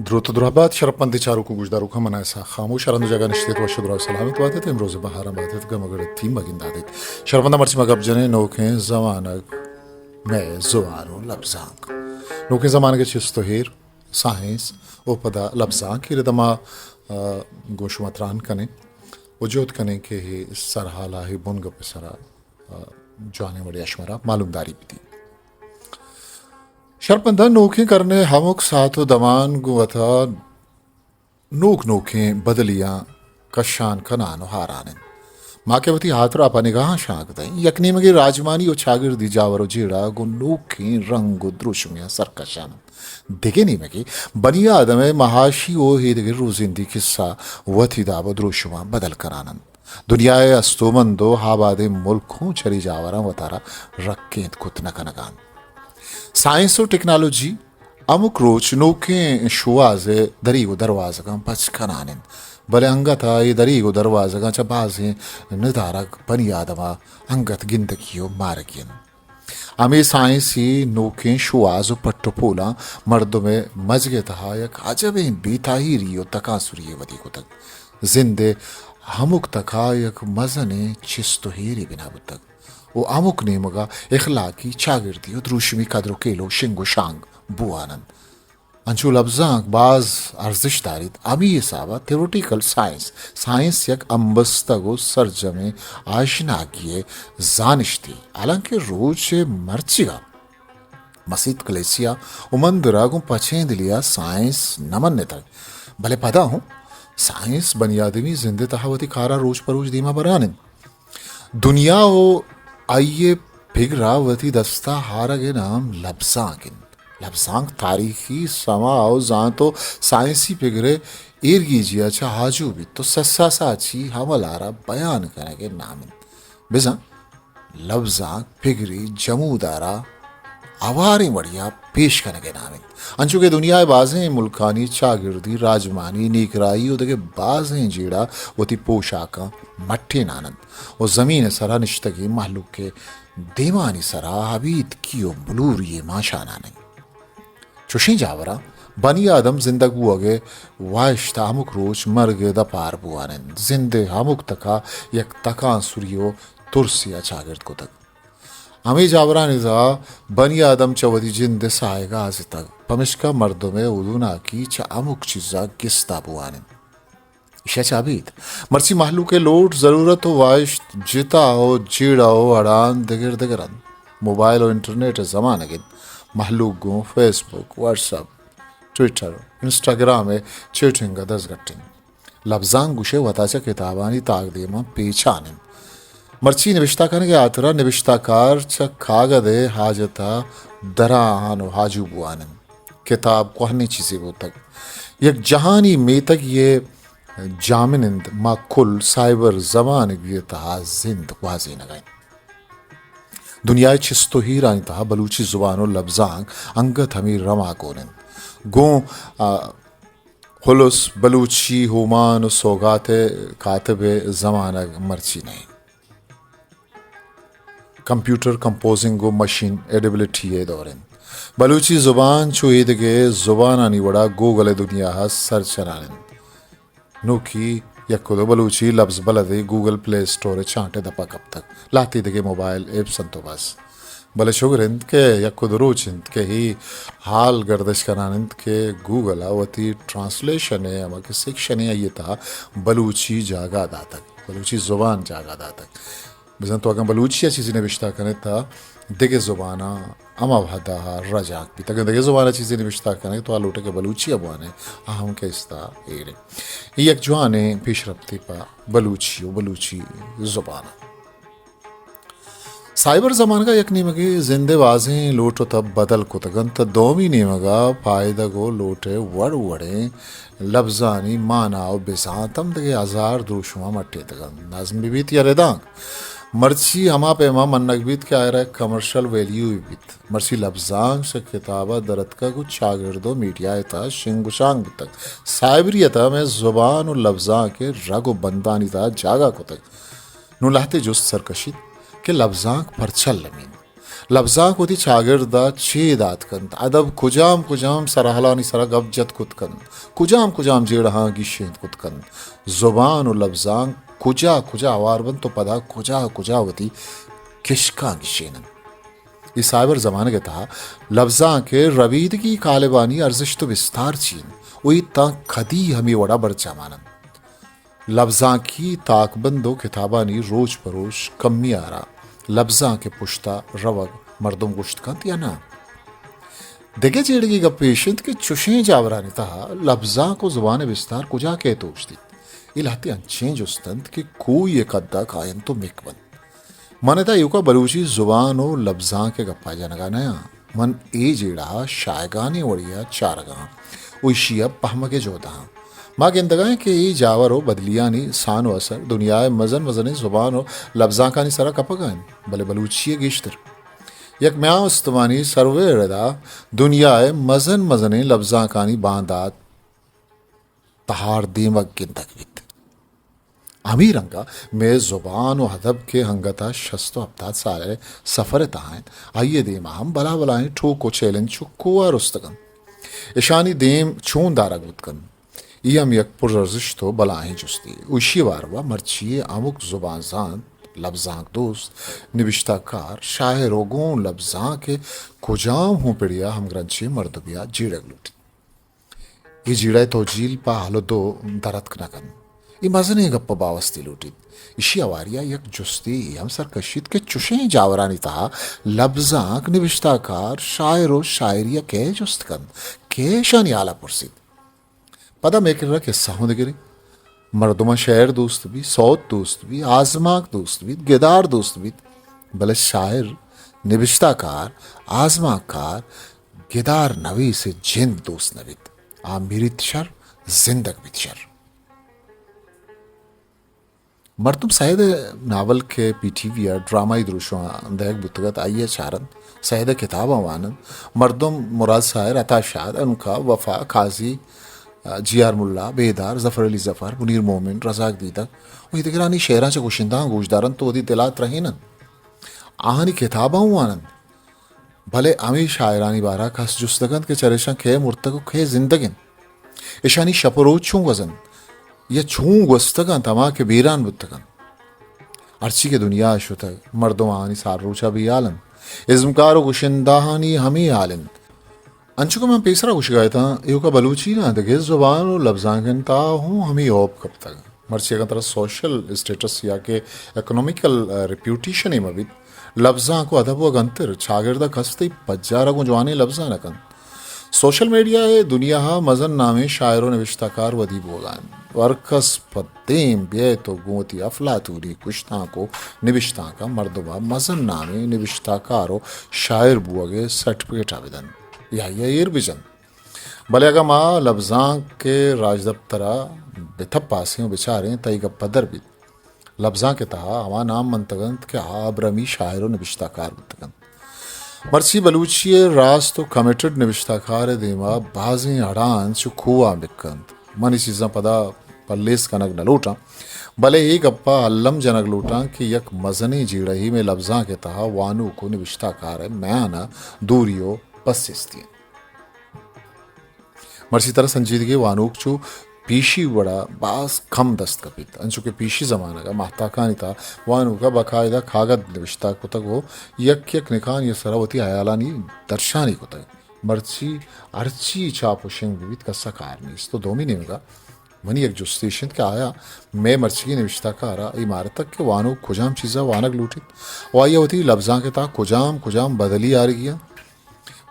دروت ءُ دراہ بات شرپمندیں چاروک ءُ گوشداروکاں، من ءَ ساہ خاموش ءَ رند ءُ جاگہ نشت ات، وش ءُ دراہ سلامت بات ات۔ امروز ءِ بہاراں بات ات، گم ءُ گڑتی مہ گندات ات۔ شرپمنداں، مرچی ما گپ جنیں نوکیں زمانگ، مئے زبان ءُ لبزانک۔ نوکیں زمانگ ءِ چست ءُ ہیر، سائنس ءُ پدا لبزانک، اے رد ءَ ما، آ، گوں شما تران کنیں ءُ جہد کنیں کہ اے سرحال ءَ، اے بنگپ ءِ سرا، آ، جوانیں وڑے ءَ شمارا معلومداری بدی۔ شرپمنداں، نوکیں کرن ءِ ہمک ساعت ءُ دمان گوں وتا نوک نوکیں بدلیاں کشان کنان ءُ ہاران انت۔ ما کہ وتی ہاترا پہ نگاہاں شانک دئیں، یک نیمگے راجمانی ءُ چاگردی جاور ءُ جیڑہ گوں نوکیں رنگ ءُ دروشمیاں سرکشان انت۔ دگہ نیمگے بنی آدم ءِ مہاشی ءُ ایدگہ روزندی کسہ وتی داب ءُ دروشماں بدل کنان انت۔ دنیا ءِ استومند ءُ آبادیں ملک ہوں چرے جاوراں وتارا رکینت کت نہ کنگا انت۔ سائنس ءُ ٹیکنالوجی ہمک روچ نوکیں شوہاز ءِ دریگ ءُ دروازگاں پچ کنان انت، بلے انگت ءَ اے دریگ ءُ دروازگاں چہ بازیں ندارگ بنی آدم ءَ انگت گندگی ءُ مارگی انت۔ ہمے سائنسی نوکیں شوہاز ءُ پٹ ءُ پولاں مردم ءِ مزگ ءِ تہا یک عجبیں بے تاہیری ءُ تکانسری یے ودی کتگ۔ زند ءِ ہمک تک ءَ یک مزنیں چست ءُ ہیرے بنا بوتگ ءُ ہمک نیمگ ءَ اخلاقی، چاگردی ءُ دروشمی کدر ءُ کیلو شنگ ءُ شانگ بوان انت۔ انچو لبزانک باز ارزشت داریت، ہمے حساب ءَ تھیوریٹیکل سائنس، سائنس یک امبستگ ءُ سرجمیں آشناگی ءِ زانشتے، حالانکہ روچ ءِ مرچیگ ءَ مسیت، کلیسیا ءُ مندر ءَ گوں پچیں دلے ءَ سائنس نہ منتگ، بلے پدا ہوں سائنس بنی آدمی زند ءِ تہا وتی کار ءَ روچ پہ روچ دیما بران انت۔ دنیا ءُ آئی ءِ پگر ءَ وتی دست ءَ آرگ ءِ نام لبزانک انت۔ لبزانک تاریخی سما ءُ زانت ءُ سائنسی پگر ءِ ایرگیجی ءَ چہ آجو بیت ءُ سسا ساچی عمل ءَ را بیان کنگ ءِ نام انت۔ بزاں لبزانک پگری جمود ءَ را ہواریں وڑے ءَ پیش کنگ ءِ نام انت۔ انچو کہ دنیا ءِ بازیں ملکانی چاگردی، راجمانی، نیکراہی ءُ دگہ بازیں جیڑہ وتی پوشاکاں مٹینان انت ءُ زمین ءِ سرا نشتگیں مہلوک ءِ دیمانی سرا ابیتکی ءُ بلوری ءِ ماشانان انت۔ چوشیں جاوراں بنی آدم زندگ بوہگ ءِ واہشت ءَ ہمک روچ مرگ ءِ دپار بوان انت۔ زند ءِ ہمک تک ءَ یک تکانسری ءُ ترسے ءَ چاگرد کتگ۔ ہمے جاورانی تہا بنی آدم چہ وتی جند ءِ ساہگ ءَ آزتگ، پمشکا مردم ءِ ہدوناکی چہ ہمک چیز ءَ گستا بوان انت۔ ایشی ءَ چہ ابید مرچی مہلوک ءِ لوٹ، ضرورت ءُ واہشت جتا ءُ جیڑہ ءُ اڑاند دگر دگر انت۔ موبائل ءُ انٹرنیٹ ءِ زمانگ انت۔ مہلوک گوں فیس بک، واٹس اپ، ٹویٹر، انسٹاگرام ءِ چیٹنگ ءَ دزگٹ انت۔ لبزانک گوشئے وتا چہ کتابانی تاکدیماں پیچان انت۔ مرچی نبشتہ کنگ ءِ ہاترا نبشتہ کار چہ کاگد ءِ حاجت ءَ درآہان ءُ آجو بوان انت۔ کتاب کوہنیں چیزے بوتگ۔ یک جہانی میتگے ءِ جاہ منند ما کل سائبر زمانگے ءِ تہا زند گوازینگ ءَ انت۔ دنیا ءِ چست ءُ ہیرانی تہا بلوچی زبان ءُ لبزانک انگت ہمے رما گون انت۔ گوں، آ، خلص بلوچی ہومان ءُ سوگات ءِ کاتب ءِ زمانگ مرچی نہ انت۔ کمپیوٹر کمپوزنگ ءُ مشین ایڈیبلٹی ءِ دور انت۔ بلوچی زبان چو ایدگہ زبانانی وڑا گوگل ءِ دنیا ءَ سر چنان انت۔ نوکی یک ءُ دو بلوچی لبز بلدے گوگل پلے اسٹور ءِ چانٹ ءِ دپ ءَ کپتگ۔ لہتے دگہ موبائل ایپس انت ءُ بس۔ بلے شگر انت کہ یک ءُ دو روچ انت کہ اے حال گردش کنان انت کہ گوگل ءَ وتی ٹرانسلیشن ءِ ہما کہ سیکشنے آئی ءِ تہا بلوچی جاگہ داتگ، بلوچی زبان جاگہ داتگ۔ بزاں تو اگاں بلوچی ءَ چیزے نبشتہ کن ئے تہ دگہ زباناں ہما وہد ءَ رجانک بیت۔ اگاں دگہ زبان ءَ چیزے نبشتہ کن ئے تو آ لوٹ ئے کہ بلوچی ءَ بوان ئے، آ ہم کہ استا ایر انت۔ اے یک جوانیں پیشرپتے پہ بلوچی ءُ بلوچی زبان ءَ۔ سائبر زمانگ ءَ یک نیمگے زند ءِ بازیں لوٹ ءُ تب بدل کتگ انت، دومی نیمگ ءَ پائدگ ءُ لوٹ ءِ وڑ وڑیں لبزانی مانا ءُ بزانت ہم دگہ ہزار دروشماں مٹیتگ انت۔ نظم بہ بیت یا ردانک، مرچی ہما پیما منگ بیت کہ آئرا یک کمرشل ویلیو بیت۔ مرچی لبزانک چہ کتاب ءَ در اتکگ ءُ چاگرد ءُ میڈیا ءِ تہا شنگ ءُ شانگ بوتگ۔ سائبری ءِ تہا مئے زبان ءُ لبزانک ءِ رگ ءُ بندانی تہا جاگہ کتگ۔ نوں لہتے جست سر کشیت کہ لبزانک پرچا المی انت؟ لبزانک وتی چاگرد ءَ چے دات کنت؟ ادب کجام کجام سرحالانی سرا گپ جت کت کنت؟ کجام کجام جیڑہاں گیشینت کت کنت؟ زبان و لبزانک کجا کجا ہوار بنت و پدا کجا کجا وتی کشکاں گیشیننت؟ اے سائبر زمانگ ءِ تہا لبزانک ءِ ربیدگی کالبانی ارزشت و بستار چی انت و اے تاں کدی ہمے وڑا برجاہ مان انت؟ لبزانکی تاکبند و کتابانی روچ پہ روچ کمی ءَ را لبزانک ءِ پشت ءَ روگ مردم گوشت کنت یا نہ؟ دگہ جیڑگی گپ ایش انت کہ چشیں جاورانی تہا لبزانک و زبان ءِ بستار کجا کئیت و اوشتیت؟ اے لہتے انچیں جست انت کہ کوہی ءِ کد ءَ کاینت و مک بنت۔ من ادا ایوکا بلوچی زبان و لبزانک ءِ گپا جنگا نیاں۔ من اے جیڑہ ءَ شاہگانیں وڑے ءَ چارگا آں و ایشی ءَ پہمگ ءِ جہد ءَ آں۔ ما گندگا ایں کہ اے جاور و بدلیانی سان و اثر دنیا ءِ مزن مزنیں زبان و لبزانکانی سرا کپگا انت، بلے بلوچی ءِ گیشتر۔ یک میان استمانی سروے ءِ ردا دنیا ءِ مزن مزنیں لبزانکانی باندات تہار دیمگ گندگ بیت۔ ہمے رنگ ءَ مئے زبان و ادب کہ انگت ءَ شست و ہپتاد سال ءِ سفر ءِ تہا انت، آئی ءِ دیم ءَ ہم بلا بلاہیں ٹوک و چیلنج چکو ءَ رستگ انت۔ اشانی دیم چون دارگ بوت کنت؟ اے ہم یک پر ارزشت و بلاہیں جستے۔ و ایشی ءِ باروا مرچی ءَ ہمک زبان زانت، لبزانک دوست، نبشتہ کار، شاعر و گوں لبزانک ءِ کجام ہوں پڑے ءَ ہمگرنچیں مردمے ءَ جیڑگ لوٹیت۔ اے جیڑہ ءِ توجیل پہ ہلد و درتک نہ کنت۔ اے مزنیں گپ ءُ باوستے لوٹیت۔ ایشی ہواری ءَ یک جستے اے ہم سر کشیت کہ چشیں جاورانی تہا لبزانک، نبشتہ کار، شاعر و شاعری ءَ کئے جست کنت؟ کئے اشانی حال ءَ پرسیت؟ پدا مئے کرا کسہ ہوں دگریں۔ مردماں شعر دوست بیت، سوت دوست بیت، آزمانک دوست بیت، گدار دوست بیت، بلے شاعر، نبشتہ کار، آزمانک کار، گدار نویس ءِ جند دوست نہ بیت۔ آ مریت شر، زندگ بیت شر۔ مردم سید ءِ ناول کہ پی ٹی وی ءَ ڈرامائی دروشم ءَ دئیگ بوتگ ات، آئی ءَ چار انت، سید ءِ کتاباں وان انت۔ مردم مراد ساحر، عطا شاد، انوکا، وفا، قاضی، جی آر ملا، بیدار، ظفر علی ظفر، منیر مومن، رزاق دیدگ و اے دگرانی شعراں چہ گشندہاں گوشدار انت و وتی دل ءَ ترہین انت۔ آہانی کتاباں ہوں وان انت۔ بلے ہمے شاعرانی بارہ ءَ کس جست نہ کنت کہ چریشاں کئے مرتگ و کئے زندگ انت؟ اشانی شپ و روچ چون گوزنت؟ یا چون گوستگ انت ہما کہ بیران بوتگ انت؟ ہرچی کہ دنیا ءَ شتگ، مردم آہانی سار روچ ءَ بے ہیال انت۔ ازمکار و گشندہانی ہمے حال انت۔ انچو کہ من پیسرا گوشگا اتاں، ایوکا بلوچی نہ، دگہ زبان و لبزانکانی تہا ہوں ہمے ہوپ کپتگ۔ مرچی اگاں ترا سوشل اسٹیٹس یا کہ اکنامیکل، آ، ریپیوٹیشنے مہ بیت، لبزانک و ادب و گنتر چاگرد ءَ کس تئی پجار ءَ گوں جوانیں لبزاں نہ کنت۔ سوشل میڈیا ءِ دنیا ءَ مزن نامیں شاعر و نبشتہ کار ودی بوگا انت۔ و ہرکس پہ دیم بیئیت و گوں وتی افلاطونی کشتانک و نبشتانک ءَ مردم ءَ مزن نامیں نبشتہ کار و شاعر بوگ ءِ سرٹیفکیٹ ءَ بدنت یا آئی ءَ ایر بجنت۔ بلے اگاں ما لبزانک ءِ راجدپتر ءَ بہ تپاسیں و بچاریں، تہ اے گپ پدر بیت۔ لبزانک ءِ تہا ہما نام منتگ انت کہ آ ابرمی شاعر و نبشتہ کار بوتگ انت۔ مرچی بلوچی ءِ راست و کمیٹڈ نبشتہ کار ءِ دیما بازیں اڑاند چو کوہ ءَ مک انت۔ من اے چیزاں پدا پلیس کنگ نہ لوٹاں، بلے اے گپ ءَ الم جنگ لوٹاں کہ یک مزنیں جیڑہے مئے لبزانک ءِ تہا وانوک و نبشتہ کار ءِ میان ءَ دوری و پسیستی انت۔ مرچی ترا سنجیدگیں وانوک چو پیشی وڑا باز کم دست کپیت، انچو کہ پیشی زمانگ ءَ ماہتاکانی تہا وانوک ءَ باقاعدہ کاگد نبشتہ کتگ و یک یک نکانی سرا وتی ہیالانی درشانی کتگ۔ مرچی ہرچی چاپ و شنگ بہ بیت، کس ءَ کار نیست۔ و دومی نیمگ ءَ منی یک جستے اش انت کہ آیا مئے مرچیگیں نبشتہ کار ءَ اے مارتگ کہ وانوک کجام چیز ءَ وانگ لوٹیت و آئی ءَ وتی لبزانک ءِ تہا کجام کجام بدلی آرگی انت؟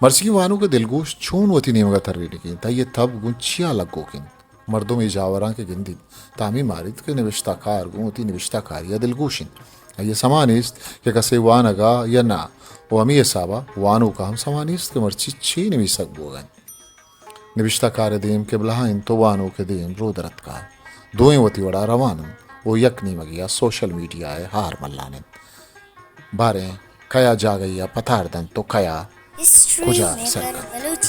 مرچیگیں وانوک ءِ دلگوش چون وتی نیمگ ءَ ترینگی انت؟ آئی ءِ تب گوں چیا لگوک انت؟ مردم اے جاوراں کہ گندیت، تہ ہمے ماریت کہ نبشتہ کار گوں وتی نبشتہ کاری ءَ دلگوش انت۔ آئی ءَ سما نیست کہ کسے وانگ ءَ یا نہ، و ہمے حساب ءَ وانوک ءَ ہم سما نیست کہ مرچی چے نویسگ بوگ ءَ انت۔ نبشتہ کار ءِ دیم قبلہ انت و وانوک ءِ دیم رودرتک ءَ۔ دوئیں وتی وڑا روان انت و یک نیمگے ءَ سوشل میڈیا ءِ ہار ملان انت۔ باریں کیا جاگہے ءَ پتار دنت و کیا کجا سر کنت۔